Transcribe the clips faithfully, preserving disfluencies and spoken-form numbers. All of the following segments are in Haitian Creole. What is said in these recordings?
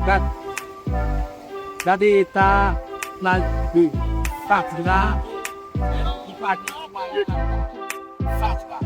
Gad, gade eta plaj de fatra. Li pa gen fatra.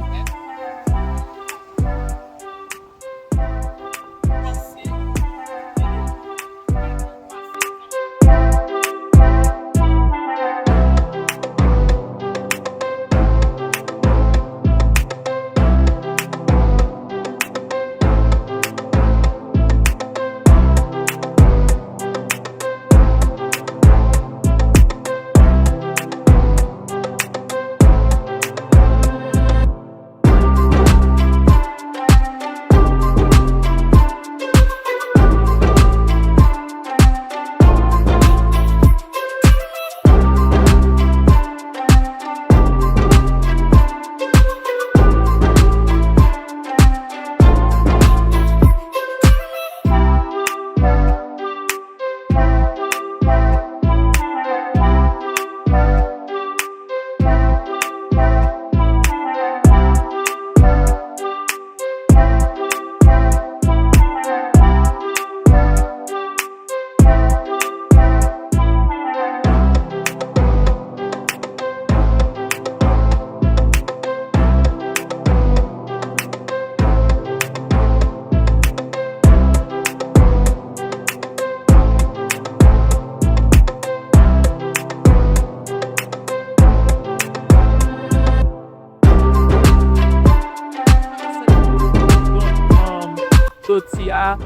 Donk, um, jodi a,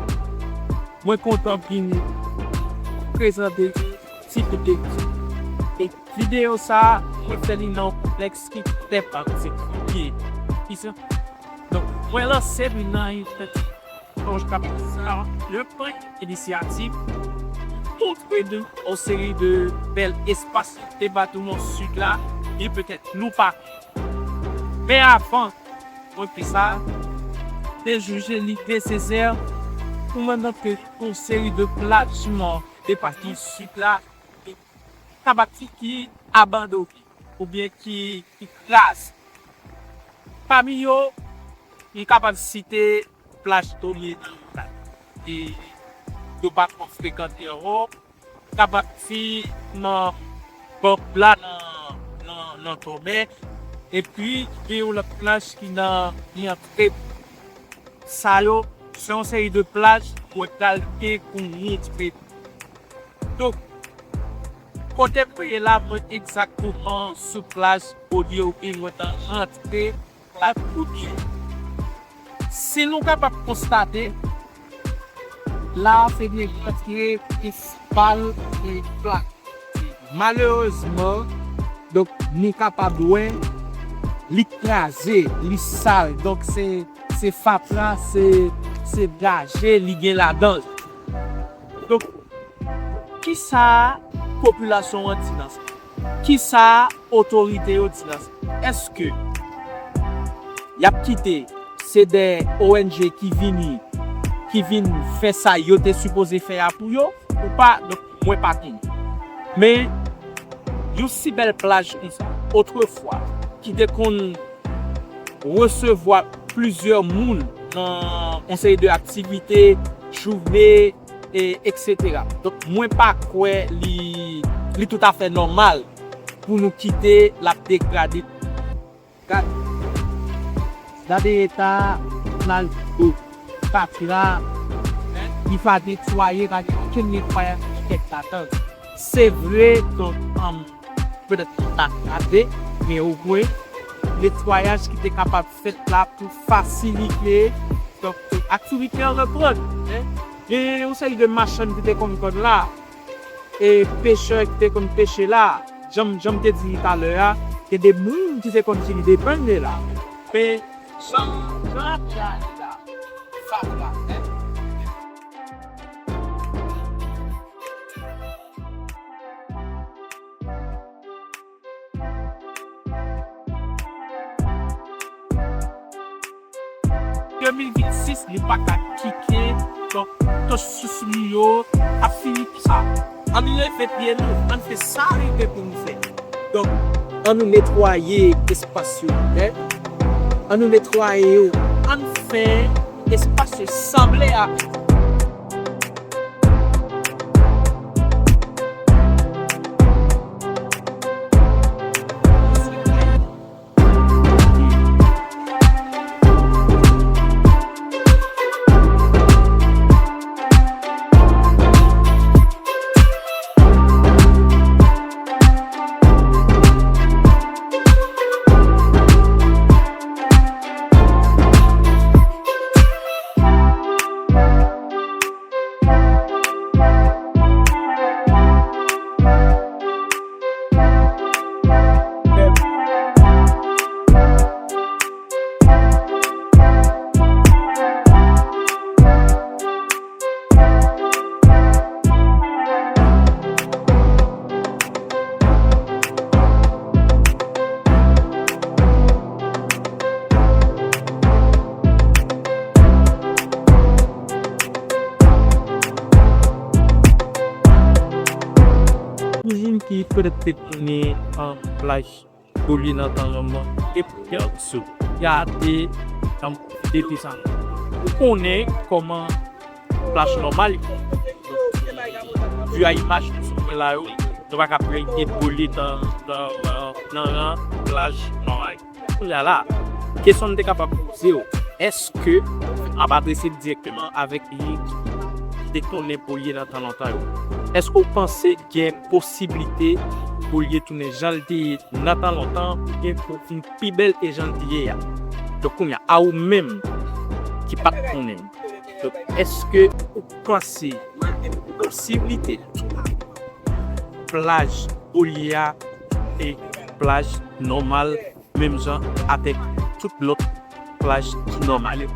mwen kontan vin prezante ti videyo. E videyo sa a, mwen fè li nan yon kontèks ki trè patikilye. Ki se, donk, mwen lanse li nan yon Sonj k ap sa, le premye inisyativ pou montre nou yon seri de bèl espas depatman Sid la, e petèt nou pa. Men avan mwen fè sa, te jije li nesesè pou mwen montre yon seri de plaj nan depatman Sid la, ki kapab ki abandone oubyen ki, ki kraze. Pami yo, m kapab site plaj Tomé, e yo pa twò frekante ankò. Kapab fi nan Bòk la nan, nan, nan Tomé. Epi, gen yon lòt plaj ki nan, nan Trèp. Sa yo, se yon seri de plaj mwen pral gen pou montre nou. Donk, kote mwen ye la, mwen egzakteman sou plaj Olye, epi mwen t antre plaj Olye. Si nou kapab konstate, la a se byen rantre prensipal e plaj. Malerezman, donk, nou kapab wè li kraze, li sal. Donk, se, se fatra, se, se daje li gen ladan l. Donk, kisa popilasyon an di nan sa? Kisa otorite yo di nan sa? Èske y ap kite se de O N G ki vini, ki vin fè sa yo te sipoze fè a pou yo ou pa? Donk, mwen pa konnen. Men, yon si bèl plaj konsa, otrefwa, ki te konn resevwa plizyè moun nan yon seri de aktivite, joune, e, etsetera. Donk, mwen pa kwè li, li toutafè nòmal pou nou kite l ap degrade. Gad, gade eta plaj do, fatra, li pa netwaye, pa gen okenn netwayaj ki fèt ladan l. Se vre, donk, um, petèt li pa kraze, men omwen netwayaj ki te kapab fèt la pou fasilite, donk, aktivite an reprann, en. Gen yon seri de machann ki te konn vann la, e pechè ki te konn peche la, jan m, jan m te di li talè a, gen de moun ki te konn vin depann de la. Men, jan, jan afè a ye la, fatra, en. De mil vennsis, li pa ka kite, donk, tout sous li yo ap fini konsa. Ann leve pye nou, ann fè sa rive pou nou fè. Donk, ann nou netwaye espas yo, en. Ann nou netwaye yo, ann fè espas yo sanble ak. Imajin ki petèt te konnen an plaj Bolye nan tan lontan e Pierre Sou. Ya te tanm de te sa. Ou konnen kòman plaj nòmal. Vye imaj nou sou la yo, nou pa ka prete Bolye nan, nan, nan, nan plaj nòmal. Kounye a la, kesyon m te kapab poze w, èske, m ap adrese l dirèkteman avèk moun ki te konnen Bolye nan tan lontan yo. Èske w panse gen posiblite Bolye tounen jan l te ye nan tan lontan, oubyen pou vin pi bèl e jan l te ye a? Donk, kounye a, a ou menm ki pa t konnen l. Donk, èske ou panse posiblite plaj Bolye a e plaj nòmal menm jan avèk tout lòt plaj ki nòmal yo?